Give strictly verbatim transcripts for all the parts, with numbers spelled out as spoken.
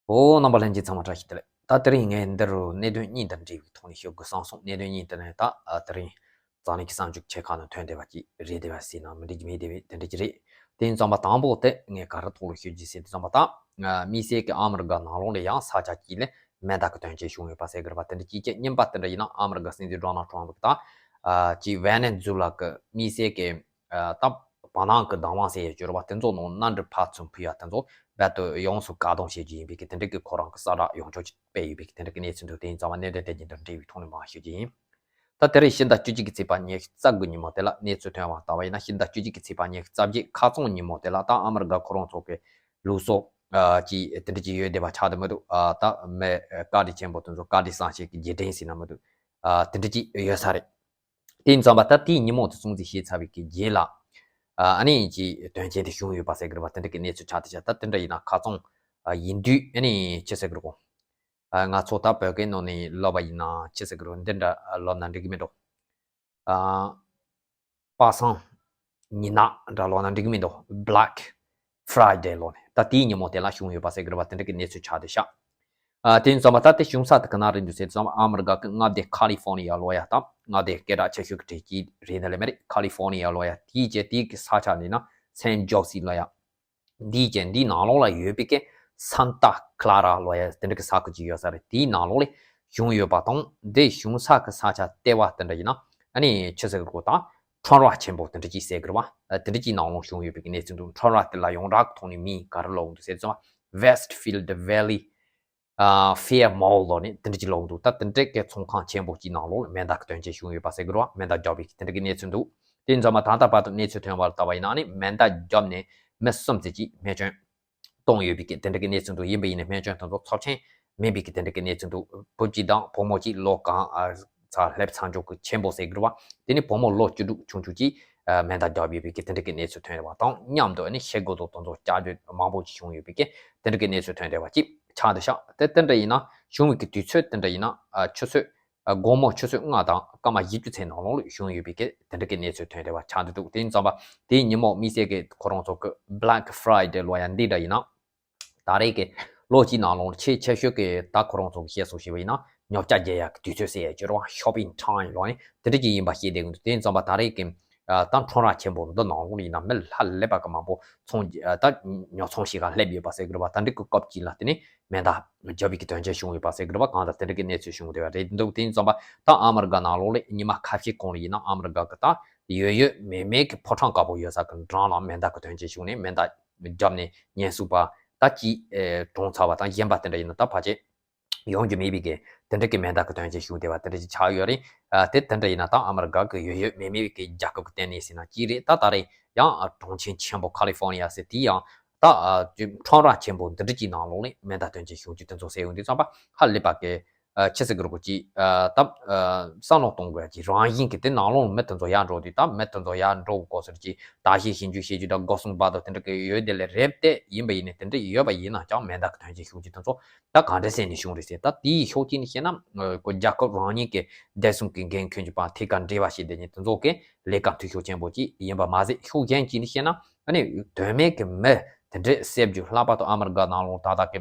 ཨོ། རྣམ་པ་ལྷན་རྒྱས་ཚང་མ་བཀྲ་ཤིས་བདེ་ལེགས། ད་དེ་རིང་ངས་འདི་རུ་གནད་དོན་གཉིས་དང་འབྲེལ་བའི་ཐོག་ནས་ཞུ་དགོས་བསམ་སོང་། གནད་དོན་གཉིས་དེ་ནི་ད་ཨ་དེ་རིང་འཛམ་གླིང་གི་གསར་འགྱུར་ཆེ་ཁག་ནང་ཐོན་བསྡད་པ་ཅིག་རེད། བསྡད་པ་ཟེར་ན་མི་འགྲིག་གི་མེད། བསྡད་པའི་དེ་འདྲ་ཅིག་རེད། དེ་ཡིན་ཙང་མ་དང་པོ་དེ་ངས་ག་རེ་ཐོག་ལ་ཞུ་རྒྱུ་ཟེར་དུས་ཙམ་པ། ད་དམིགས་བསལ་གྱི་ཨ་མི་རི་ཀ་ནང་ལོགས་ལ་ཡང་ས་ཆ་གཅིག་ལ་མེ་མདའ་གི་དོན་རྐྱེན་བྱུང་ཡོད་པ་ཟེར་གི་རེད་པ། དེ་འདྲ་གཅིག་བྱས། གཉིས་པ་དེ་འདྲ་ཡིན་ན་ཨ་མི་རི་ཀ་སྲིད་འཛིན་ཌོ་ནལ་ཊམ་ཕ་གི་ད་ཅིག་ཝེ་ནེ་ཛུ་ལ་གི་དམིགས་བསལ་གྱི་ད་བར་སྣང་གི་བདག་དབང་ཟེར་ཡ་ཅིག་ཡོད་རེད་པ། དེ་ཚོ་ནང་མནའ་འབྲེལ་ཕར་ཚུར་ཕུད་ཡ་དེ་ཚོ་རྦད་དེ་ཡོངས་སུ་བཀག་སྡོམ་བྱེད་རྒྱུ་ཡིན་པའི་གི་དེ་འདྲ་གི་ཁོ་རང་གི་གསལ་བསྒྲགས་ཡང་བསྐྱར་ཅིག་སྤེལ་ཡོད་པའི་གི་དེ་འདྲ་གི་གནས་ཚུལ་འདུག་དེ་ཡིན་ཙང་མ་གནད་དོན་དེ་གཉིས་དང་འབྲེལ་བའི་ཐོག་ནས་མར་ཞུ་རྒྱུ་ཡིན། ད་དེ་རིང་ཕྱི་ཟླ་བཅུ་གཅིག་གི་ཚེས་པ་ཉི་ཤུ་རྩ་དགུ་ཉིན་མོ་དེ་ལ་གནས་ཚུལ་ཐོན་པ་ལྟ་བ་ཡིན་ན། ཕྱི་ཟླ་བཅུ་གཅིག་གི་ཚེས་པ་ཉི་ཤུ་རྩ་བརྒྱད་ཁ་རྩང་ཉིན་མོ་དེ་ལ་ད་ཨ་མི་རི་ཀ་ཁོ་རང་ཚོ་གི་ལུགས་སྲོལ་ཅིག་དེ་འདྲ་ཅིག་ཡོད་བསྡད་པ་ཆགས་བསྡད་མི་འདུག་ད་མི་བཀའ་དྲིན་ཆེན་པོ་དེ་ཚོ་བཀའ་དྲིན་བསམ་ཤེས་ཀྱི་རྗེས་དྲན་ཟེར་ན་མི་འདུག་དེ་འདྲ་ཅིག་ཡོད་ས་རེད། དེ་ཡིན་ཙང་མ་ད་དེའི་ཉིན་མོ་དེ་སྲུང་བརྩི་བྱས་ཚར་བའི་གི་རྗེས་ལ། ཨ་ནི་ཅིག་དོན་རྐྱེན་དེ་བྱུང་ཡོད་པ་ཟེར་གི་རེད་པ། དེ་འདྲ་གི་གནས་ཚུལ་ཆགས་བསྡད་ཤག་ད་དེ་འདྲ་ཡིན་ན་ཁ་རྩང་ཡིན་དུས་ཨ་ནི་ཅི་ཟེར་གི་རེད་གོ། ང་ཚོ་ད་བོད་སྐད་ནང་ནས་ལབ་པ་ཡིན་ན་ཅི་ཟེར་གི་རེད། འདི་འདྲ་ལབ་ན་འགྲིག་གི་མེད་འགྲོ། པ་སངས་ཉི་ནག་འདྲ་ལབ་ན་འགྲིག་གི་མེད་འགྲོ། Black Friday ལབ་ནས་ད་དེའི་ཉིན་མོ་དེ་ལ་བྱུང་ཡོད་པ་ཟེར་གི་རེད་པ། དེ་འདྲ་གི་གནས་ཚུལ་ཆགས་བསྡད་ཤག་ཨ། དེ་ཡིན་ཙང་མ་ད་དེ་བྱུང་ས་དེ་ག་ན་རེད་འདུག་ཟེར་ཙང་ཨ་མི་རི་ཀ་གི་མངའ་སྡེ་ཁ་ལི་ཧྥོ་ནི་ཡ་ལབ་ཡ་དང་མངའ་སྡེ་སྐད་གྲགས་ཆེ་ཤོས་ཀྱི་གྲས་ཅིག་རེད་ནི་ལས་མ་རེད། ཁ་ལི་ཧྥོ་ནི་ཡ་ལབ་ཡ་དེའི་རྗེས་དེའི་གི་ས་ཆ་ནི་ན་སན་ཇོ་སི་ལབ་ཡ། འདིའི་རྗེས་འདིའི་ནང་ལོགས་ལ་ཡོད་པའི་གི་སན་ཏཱ་ཀླ་ར་ལབ་ཡ་དེ་འདྲ་གི་ས་ཁུལ་ཅིག་ཡོད་ས་རེད། དེའི་ནང་ལོགས་ལ་བྱུང་ཡོད་པ་དང་། དེ་བྱུང་ས་གི་ས་ཆ་ལྟེ་བ་དེ་འདྲ་ཡིན་ན་ཨ་ནི་ཆི་ཟེར་གི་རེད་གོ། ད་ཁྲོམ་ར་ཆེན་པོ་དེ་འདྲ་ཅིག་ཟེར་གི་རེད་པ། དེ་འདྲ་ཅིག་ནང་ལོགས་བྱུང་ཡོད་པའི་གི་གནས་ཚུལ་འདུག་ཁྲོམ་ར་དེ་ལ་ཡོངས་གྲགས་ཀྱི་ཐོག་ནས་མིང་ག་རེ་ལབ་འདུག་ཟེར་ཙང་Westfield Valley Fair Mall ལབ་ནས་དེ་འདྲ་ཅིག་ལབ་འདུག་ད་དེ་འདྲའི་གི་ཚོང་ཁང་ཆེན་པོ་ཅིག་ནང་ལོགས་ལ་མེ་མདའ་གི་དོན་རྐྱེན་བྱུང་ཡོད་པ་ཟེར་གི་རེད་པ། མེ་མདའ་བརྒྱབ་པའི་གི་དེ་འདྲ་གི་གནས་ཚུལ་འདུག་དེ་ཡིན་ཙང་མ་ད་ལྟ་བར་དུ་གནས་ཚུལ་ཐོན་པར་ལྟ་བ་ཡིན་ན་ནི་མེ་མདའ་བརྒྱབ་ནས་མི་གསུམ་ཙམ་ཅིག་རྨས་སྐྱོན་བཏང་ཡོད་པའི་གི་དེ་འདྲ་གི་གནས་ཚུལ་འདུག་ཡིན་པ་ཡིན་ནའི་རྨས་སྐྱོན་དེ་ཚོ་ཚབས་ཆེན་མེད་པའི་གི་དེ་འདྲ་གི་གནས་ཚུལ་འདུག་བུ་གཅིག་དང་བུ་མོ་གཅིག་ལོ་གང་ཚ་སླེབས་ཚར་འཇོག་གི་ཆེན་པོ་ཟེར་གི་རེད་པ། དེ་ནི་བུ་མོ་ལོ་བཅུ་དྲུག་ཆུང་ཆུང་གཅིག་མེ་མདའ་བརྒྱབ་ཡོད་པའི་གི་དེ་འདྲ་གི་གནས་ཚུལ་ཐོན་ཡོད་པ་དང་མཉམ་དུ་ཨ་ནི་ཤེལ་སྒོ་དང་དེ་ཚོ་བཅག་རྒྱུ་མང་པོ་ཅིག་བྱུང་ཡོད་པའི་གི་དེ་འདྲ་གི་གནས་ཚུལ་ཐོན་བསྡད་པ་ཅིག་ཆགས་བསྡད་ཤག་དེ་དེ་འདྲ་ཡིན་ན་བྱུང་བའི་གི་དུས་ཚོད་དེ་འདྲ་ཡིན་ན་ཆུ་ཚོད་དགོང་མོ་ཆུ་ཚོད་ལྔ་དང་སྐར་མ་བཞི་བཅུ་ཚན་ནང་ལོགས་ལ་བྱུང་ཡོད་པའི་གི་དེ་འདྲ་གི་གནས་ཚུལ་ཐོན་བསྡད་པ་ཆགས་བསྡད་འདུག་དེ་ཡིན་ཙང་པ་དེའི་ཉིན་མོ་དམིགས་བསལ་གི་ཁོ་རང་ཚོ་གི་Black Friday ལབ་ཡ་འདི་འདྲ་ཡིན་ན། ད་རེས་ཀྱི་ལོ་གཅིག་ནང་ལོགས་ཆེས་ཆེ་ཤོས་ཀྱི་ད་ཁོ་རང་ཚོ་གི་བཤད་སྲོལ་ཞིག་ཡིན་ན་ཉོ་ཆ་རྒྱག་ཡག་གི་དུས་ཚོད་ཟེར་ཡ་ཅིག་ཡོད་རེད་པ། Shopping time ལབ་ནི་དེ་འདྲ་ཅིག་ཡིན་པ་ཤེས་བསྡད་ཀྱི་འདུག་དེ་ཡིན་ཙང་པ་ད་རེས་ཀྱི་ད་ཁྲོམ་ར་ཆེན་པོ་འདི་ནང་ལོགས་ཡིན་ན་མི་ཧ་ལས་པ་གི་མང་པོ་ཚོང་ད་ཉོ་ཚོང་བྱེད་ག་སླེབས་ཡོད་པ་ཟེར་གི་རེད་པ། ད་འདི་གི་སྐབས་ཅིག་ལ་དེ་ནི་མེ་མདའ་བརྒྱབ་པའི་གི་དོན་རྐྱེན་བྱུང་ཡོད་པ་ཟེར་གི་རེད་པ། གང་ལྟར་དེ་འདྲ་གི་གནས་ཚུལ་བྱུང་བསྡད་པ་རེད་འདུག་དེ་ཡིན་ཙང་པ་ད་ཨ་མི་རི་ཀ་ནང་ལོགས་ལ་ཉི་མ་ཁ་ཤས་གོང་ལ་ཡིན་ན་ཨ་མི་རི་ཀ་གི་ད་ཡོད་ཡོད་མེད་མེད་ཀྱི་ཕོ་བྲང་དཀར་པོ་ཡོད་ས་གི་འགྲམ་ལ་མེ་མདའ་གི་དོན་རྐྱེན་བྱུང་ནས་མེ་མདའ་བརྒྱབ་ནས་ཉེན་ཟུག་པ་ད་ཅིག་གྲོངས་ཚར་བ་དང་། གཞན་པ་དེ་འདྲ་ཡིན་ན་ད་ཕལ་ཆེར་ཡོང་རྒྱུ་མེད་པའི་གི་དེ་འདྲ་གི་མེ་མདའ་གི་དོན་རྐྱེན་བྱུང་བསྡད་པ་དེ་འདྲ་ཅིག་ཆགས་ཡོད་རེད། དེ་དེ་འདྲ་ཡིན་ན་ད་ཨ་མི་རི་ཀ་གི་ཡོད་ཡོད་མེད་མེད་ཀྱི་རྒྱལ་ཁབ་ཀྱི་ལྟེ་གནས་ཟེར་ན་ཅིག་རེད། ད་ད་རེས་ཡང་གྲོང་ཁྱེར་ཆེན་པོ་ཁ་ལི་ཧྥོ་ནི་ཡ་ཟེར་དེ་ཡང་ད་ཁྲོམ་ར་ཆེན་པོ་འདི་འདྲ་ཅིག་ནང་ལོགས་ནས་མེ་མདའ་དོན་རྐྱེན་བྱུང་རྒྱུ་དེ་ཚོ་ཟེར་ཡོང་དུས་ཙམ་པ་ཧ་ལས་པ་གི་ཆི་ཟེར་གི་རེད་གོ་ཅིག་ད་བསམ་བློ་གཏོང་དགོས་ཡ་ཅིག་རང་བཞིན་གི་དེ་ནང་ལོགས་མི་དེ་ཚོ་ཡར་འགྲོ་དུས་ད་མི་དེ་ཚོ་ཡར་འགྲོ་དགོས་ཟེར་ཅིག་ད་ཤེས་ཤེས་རྒྱུ་ཤེས་རྒྱུ་ད་སྒོ་སྲུང་བར་དུ་དེ་འདྲ་གི་ཡོད་དེ་ལས་རེད། དེ་ཡིན་པ་ཡིན་ནས་དེ་འདྲ་ཡོད་པ་ཡིན་ན་ཀྱང་མེ་མདའ་གི་དོན་རྐྱེན་བྱུང་རྒྱུ་དེ་ཚོ་ད་གང་འདྲ་སེ་ནས་བྱུང་རེད་ཟེར། ད་དེའི་ཕྱོགས་གཅིག་ནས་བཤད་ན་ཨ་ཁོ་རྒྱལ་ཁབ་རང་ཉིད་ཀྱི་བདེ་སྲུང་གི་འགན་འཁུར་གྱི་པ་ཐད་ཀར་འབྲེལ་བ་བྱེད་བསྡད་མཁན་དེ་ཚོ་གི་ལས་ཀ་འཐུས་ཤོར་ཆེན་པོ་ཅིག་ཡིན་པ་མ་ཟད། ཕྱོགས་གཞན་གཅིག་ནས་བཤད་ན་ཨ་ནི་དོན་མེད་ཀྱི་མི་དེ་འདྲས་བསད་རྒྱུ། ལྷག་པར་དུ་ཨ་མི་རི་ཀ་ནང་ལོགས་ད་ལྟ་གི་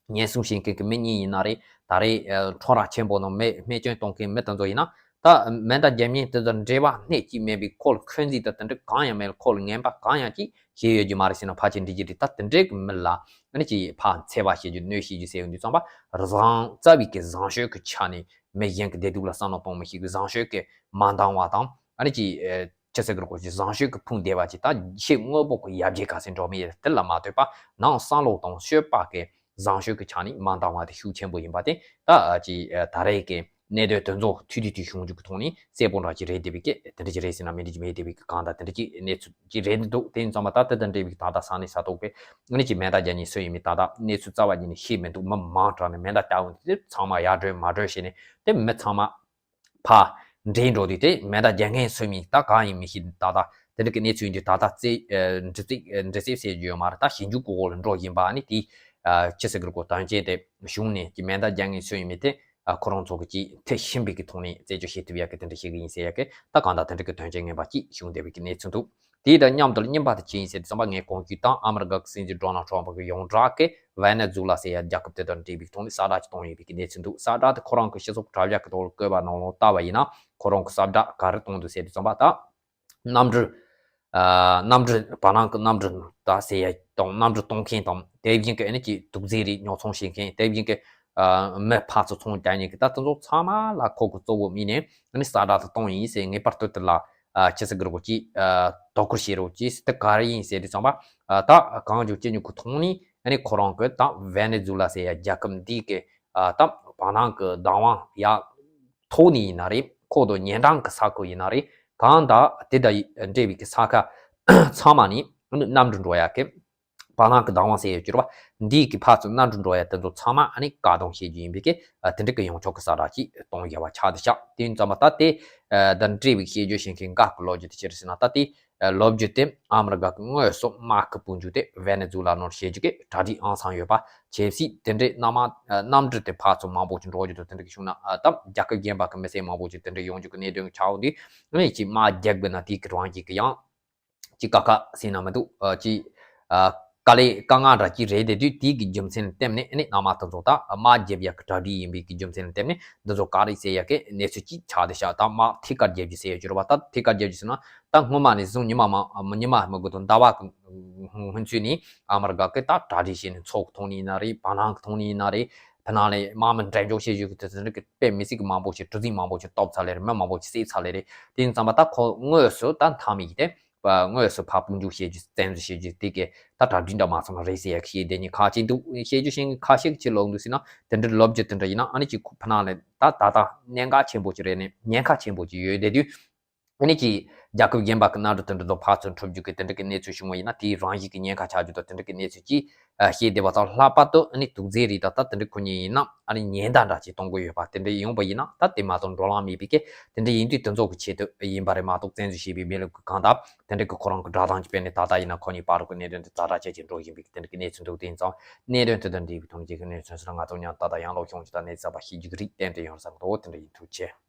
ཉེན་སྲུང་བྱེད་མཁན་གྱི་མི་གཉིས་ཡིན་ན་རེད། ད་རེས་ཨ་ཁྲོམ་ར་ཆེན་པོ་ནང་མི་རྨས་སྐྱོན་གཏོང་མཁན་མི་དེ་ཚོ་ཡིན་ན་ད་མེ་མདའ་རྒྱབ་མཁན་དེ་ཚོ་འབྲེལ་བ་སྣེ་གཅིག་མེད་པའི། ཁོ་ལ་འཁོན་འཛིན་དང་དེ་འདྲ་གང་ཡང་མེད་ལ། ཁོ་ལ་ངན་པ་གང་ཡང་ཅིག་བྱས་ཡོད་རྒྱུ་མ་རེད་ཟེར་ན་ཕལ་ཆེར་འགྲིག་གི་རེད། ད་དེ་འདྲའི་གི་མི་ལ་ཨ་ནི་ཅིག་ཕར་འཚེ་བ་བྱེད་རྒྱུ་གནོད་བྱེད་རྒྱུ་ཟེར་ཡོང་དུས་ཙམ་པ་བཟང་རྩ་བའི་གི་བཟང་སྤྱོད་ཀྱི་ཆ་ནས་མི་གཞན་གྱི་བདེ་སྡུག་ལ་བསམ་བློ་གཏོང་མི་ཤེས་གི། བཟང་སྤྱོད་ཀྱི་མ་འདང་བ་དང་ཨ་ནི་ཅིག་ཨ་ཅི་ཟེར་གི་རེད་གོ་ཅིག་བཟང་སྤྱོད་ཀྱི་ཕུང་བསྡད་པ་ཅིག་ད་ཕྱི་དངོས་པོ་གི་ཡར་རྒྱས་ག་ཚོད་འགྲོ་མི་ཡོད་དེ་ལ་མ་ལྟོས་པ་ནང་བསམ་བློ་དང་སྤྱོད་པ་གི་བཟང་སྤྱོད་ཀྱི་ཆ་ནས་མ་འདང་བ་དེ་ཤུགས་ཆེན་པོ་ཡིན་པ་དེ་ད་ཅིག་ད་རེས་ཀྱི་གནད་དོན་དེ་ཚོ་ཐུག་དུས་དེ་བྱུང་རྒྱུ་གི་ཐོག་ནས་གསལ་པོ་འདྲ་ཅིག་རེད་བསྡད་པའི་སྐད་དེ་འདྲ་ཅིག་རེད་ཟེར་ན་མི་འགྲིག་གི་མེད་བསྡད་པའི་གང་ལྟར་དེ་འདྲ་ཅིག་གནས་ཚུལ་ཅིག་རེད་འདུག་དེ་ཡིན་ཙང་མ་ད་དེ་དང་འབྲེལ་བའི་ད་ལྟ་ས་གནས་ས་ཐོག་གི་ཨ་ནི་ཅིག་མེ་མདའ་རྒྱག་མཁན་སུ་ཡིན་མིན་ད་ལྟ་གནས་ཚུལ་རྩ་བ་ཉིད་ནས་ཤེས་མི་འདུག་མི་མང་དྲགས་ནས་མེ་མདའ་རྒྱག་འོང་དུས་དེ་ཚང་མ་ཡར་བྲོས་མར་བྲོས་བྱས་ནས་དེ་མི་ཚང་མ་ཕར་འདྲེན་འགྲོ་དུས་དེ་མེ་མདའ་རྒྱག་མཁན་སུ་མིན་ད་གང་ཡིན་མི་ཤེས། ད་ལྟ་དེ་འདྲ་གི་གནས་ཚུལ་ཡིན་དུས་ད་ལྟ་རྩད་ཨ་འདྲི་རྩད་ཨ་འདྲི་རྩད་བྱེད་རྒྱུ་ཡོད་མ་རེད། ད་ཞིབ་འཇུག་གི་འོག་ལ་འགྲོ་བཞིན་པ་ཨ་ནི་དེ་ཨ་ཅི་ཟེར་གི་རེད་གོ་དོན་རྐྱེན་དེ་བྱུང་ནས་ཀྱི་མེ་མདའ་རྒྱག་མཁན་སུ་ཡིན་མིན་དེ་ཨ་ཁོ་རང་ཚོ་གི་ཅིག་ཐེ་ཤིན་པའི་གི་ཐོག་ནས་རྩད་གཅོད་བྱེད་ཐུབ་ཡག་གི་དེ་འདྲ་བྱེད་གི་ཡིན་ཟེར་ཡག་གི་ད་གང་ལྟར་དེ་འདྲ་གི་དོན་རྐྱེན་ངན་པ་ཅིག་བྱུང་བསྡད་པའི་གི་གནས་ཚུལ་འདུག་དེ་དང་མཉམ་དུ་རྙིང་པ་དེ་ཅི་ཡིན་ཟེར་དུས་ཙམ་པ། ངས་གོང་ཞུས་དང་ཨ་མི་རི་ཀ་གི་སྲིད་འཛིན་ཌོ་ནལ་ཊམ་ཕ་གི་ཡོངས་གྲགས་ཀྱི་ཝེ་ནེ་ཛུ་ལ་ཟེར་ཡ་རྒྱལ་ཁབ་དེ་དང་འབྲེལ་བའི་ཐོག་ནས་གསལ་བསྒྲགས་ཅིག་བཏང་ཡོད་པའི་གནས་ཚུལ་འདུག་གསལ་བསྒྲགས་དེ་ཁོ་རང་གི་སྤྱི་ཚོགས་དྲ་རྒྱ་གི་ཐོག་ལ་བཀོད་པ་ནང་ལོགས་ལྟ་བ་ཡིན་ན། ཁོ་རང་གི་གསལ་བསྒྲགས་ག་རེ་བཏང་འདུག་ཟེར་དུས་ཙམ་པ། ད་གནམ་གྲུ། ཨ། གནམ་གྲུ། བ་ལང་གི་གནམ་གྲུ་ད་ཟེར་ཡ་དང་། གནམ་གྲུ་གཏོང་མཁན་དང་། དེ་བཞིན་གྱི་ཨ་ནི་ཅིག་དུག་རྫས་རིགས་ཉོ་ཚོང་བྱེད་མཁན། དེ་བཞིན་གྱི་ཨ། མི་ཕར་ཚུར་ཚོང་རྒྱག་མཁན་གྱི་ད་དེ་ཚོ་ཚང་མ་ལ་ཁོ་གི་གཙོ་བོ་དམིགས་ནས་ཨ་ནི་གསལ་བསྒྲགས་དེ་བཏང་ཡིན་ཟེར། ངེས་པར་དུ་དེ་ལ། ཨ། ཅི་ཟེར་དགོས་རེད། ཅིག་ཨ། དོ་ཁུར་བྱེད་རོགས། ཅི་ཟེར། དེ་ག་རེ་ཡིན་ཟེར་དུས་ཙམ་པ། ཨ། ད་གང་བྱུང་ཅི་ཉུང་གི་ཐོག་ནས་ཨ་ནི་ཁོ་རང་གི་ད་ཝེ་ནེ་ཛུ་ལ་ཟེར་ཡ་རྒྱལ་ཁབ་འདི་གི། ཨ། ད་བ་ལང་གི་བདག་དབང་ཡ་ཐོག་ནས་ཡིན་ན་རེད། ཁོ་དང་ཉེ་འགྲམ་གྱི་ས་ཁུལ་ཡིན་ན་རེད། གང་ལྟར་དེ་དང་འབྲེལ་བའི་གི་ས་ཁ་ཚང་མ་ནས་གནམ་གྲུ་འགྲོ་ཡ་གི། བ་ལང་གི་བདག་དབང་ཟེར་ཡ་གྱུར་པ་འདི་གི་ཕར་ཚུར་གནམ་གྲུ་འགྲོ་ཡ་དེ་ཚོ་ཚང་མ་ཨ་ནི་བཀག་སྡོམ་བྱེད་རྒྱུ་ཡིན་པའི་གི། ཨ། དེ་འདྲ་གི་ཡོངས་ཁྱབ་ཀྱི་གསལ་བསྒྲགས་ཅིག་གཏོང་བཞག་པ་ཆགས་བསྡད་ཤག་དེ་ཡིན་ཙམ་པ་ད་དེ། ཨ། དང་འབྲེལ་བའི་དཔྱད་བརྗོད་བྱེད་མཁན་འགའ་གི་ལོ་རྒྱུས་དེ་ཅི་རེད་ཟེར་ན། ད་དེ། ཨ། ལོ་རྒྱུས་དེ་ཨ་མི་རི་ཀ་གི་དངོས་སུ་དམག་གི་དཔུང་འཇུག་དེ་ཝེ་ནེ་ཛུ་ལ་ནང་བྱེད་རྒྱུ་གི་གྲ་སྒྲིག་ཨང་སང་ཡོད་པ། ཆབ་སྲིད་དེ་འདྲའི་གནམ་དམག་གནམ་གྲུ་དེ་ཕར་ཚུར་མང་པོ་ཞིག་འགྲོ་རྒྱུ་དང་དེ་འདྲ་གི་བྱུང་ན། ཨ། ད་རྒྱལ་ཁབ་གཞན་པ་གི་མི་སེར་མང་པོ་ཞིག་དེ་འདྲ་ཡོང་རྒྱུ་གི་གནད་དོན་ཆགས་འོང་དུས། ཨ་ནི་ཅིག་དམག་རྒྱག་དགོས་ན་དེ་གི་རང་བཞིན་གི་ཡང་ཅིག་དཀའ་ཁག་ཟེར་ན་མི་འདུག་ཨ། ཅིག་ཨ། དཀའ་ལས་དཀའ་ངལ་འདྲ་ཅིག་རེད། དེ་དུས་དེ་གི་རྒྱུ་མཚན་ལ་བརྟེན་ནས་ཨ་ནི་གནམ་དམག་དེ་ཚོ་ད་དམག་རྒྱབ་ཡ་གི་གྲ་སྒྲིག་ཡིན་པའི་གི་རྒྱུ་མཚན་ལ་བརྟེན་ནས་འདི་ཚོ་བཀག་རེས་བྱེད་ཡ་གི་གནས་ཚུལ་ཅིག་ཆགས་བསྡད་ཤག་ད་དམག་ཐད་ཀར་རྒྱབ་རྒྱུ་ཟེར་ཡ་གྱུར་པ། ད་ཐད་ཀར་རྒྱབ་རྒྱུ་ཟེར་ན། ད་སྔོན་མ་ནས་བཟུང་ཉི་མ་མ་ཉི་མ་མི་དགོས་དང་ཟླ་བ་གི་སྔོན་ཚུད་ནས་ཨ་མི་རི་ཀ་གི་ད་གྲ་སྒྲིག་བྱས་ནས། མཚོ་གི་ཐོག་ནས་ཡིན་ན་རེད། བ་ལང་གི་ཐོག་ནས་ཡིན་ན་རེད། ཕ་ནང་ལས་དམག་མི་འགྲེམས་འཇོག་བྱེད་རྒྱུ་གི་དེ་འདྲ་གི་དཔེ་མི་སྲིད་གི་མང་པོ་ཞིག་གྲུ་གཟིངས་མང་པོ་ཞིག་གཏོར་ཚར་ལེ་རེད། མི་མང་པོ་ཞིག་བསད་ཚར་ལེ་རེད། དེ་ཡིན་ཙམ་པ་ད་ཁོ་དངོས་སུ་ད་མཐའ་མའི་དེ་དངོས་སུ་ཕར་དཔུང་འཇུག་བྱེད་རྒྱུ། བཙན་འཛུལ་བྱེད་རྒྱུ་དེ་གི་ད་གྲ་སྒྲིག་འདྲ་མ་ཚང་བ་རེད་ཟེར་ཡ་གི་བཤད་བསྡད་མཁན་ཁག་ཅིག་འདུག་བཤད་རྒྱུ་བཤད་མཁན་ཁ་ཤས་ཀྱི་ལོག་འདུག་ཟེར་ན། དེ་འདྲའི་ལོ་རྒྱུས་དེ་འདྲ་ཡིན་ན། ཨ་ནི་ཅིག་ཁོ་ཕ་ནང་ལས་ད་ད་ལྟ་གནད་འགག་ཆེན་པོ་ཅིག་རེད། ནས་ཉེན་ཁ་ཆེན་པོ་ཅིག་ཡོད་བསྡད་དུས། ཨ་ནི་ཅིག་རྒྱལ་ཁབ་གཞན་པ་གི་གནམ་གྲུ་དེ་འདྲ་ཚོ་ཕར་ཚུར་འཁྲུག་རྒྱུ་གི་དེ་འདྲ་གི་གནས་ཚུལ་བྱུང་བ་ཡིན་ན། དེའི་རང་བཞིན་གྱི་ཉེན་ཁ་ཆགས་རྒྱུ་དང་དེ་འདྲ་གི་གནས་ཚུལ་ཅིག་ཨ། བཤད་བསྡད་པ་དང་། ལྷག་པར་དུ་ཨ་ནི་དུག་རྫས་རིགས་དང་ད་དེ་འདྲ་ཁུར་མཁན་ཡིན་ན། ཨ་ནི་ཉེན་བརྡ་འདྲ་ཅིག་གཏོང་གི་ཡོད་པ་དེ་འདྲ་ཡོང་པ་ཡིན་ན། ད་དེ་མ་གཏོགས་འགྲོ་ལམ་མེད་པའི་གི། དེ་འདྲ་ཡིན་དུས་དེ་ཚོ་གི་ཆེད་དུ་ཡིན་པ་རེད་མ་གཏོགས། བཙན་འཛུལ་བྱས་པའི་མི་ལུགས་གི་གང་ལྟར་དེ་འདྲ་གི་ཁོ་རང་གི་བསྒྲགས་གཏམ་ཅིག་སྤེལ་ནས། ད་ལྟ་ཡིན་ན་ཁོ་གཉིས་བར་གི་གནད་དོན་དེ་ཛ་དྲག་ཆེ་ཆེ་འགྲོ་བཞིན་པའི་གི་དེ་འདྲ་གི་གནས་ཚུལ་འདུག་དེ་ཡིན་ཙང་གནད་དོན་དེ་དང་འབྲེལ་བའི་ཐོག་ནས་ཁྱེད་ཀྱི་གནས་ཚུལ་སོགས་ང་ཚོ་མཉམ་དུ་ད་ལྟ་ཡང་ལོག་ཤོང་ཅིག་དང་། གནས་ཚུལ་གསར་པ་ཤེས་རྒྱུ་གི་རིགས་ཏན་ཏན་ཡོང་བསམ་གི་འདུག་དེ་འདྲ་ཡིན། ཐུགས་རྗེ་ཆེ།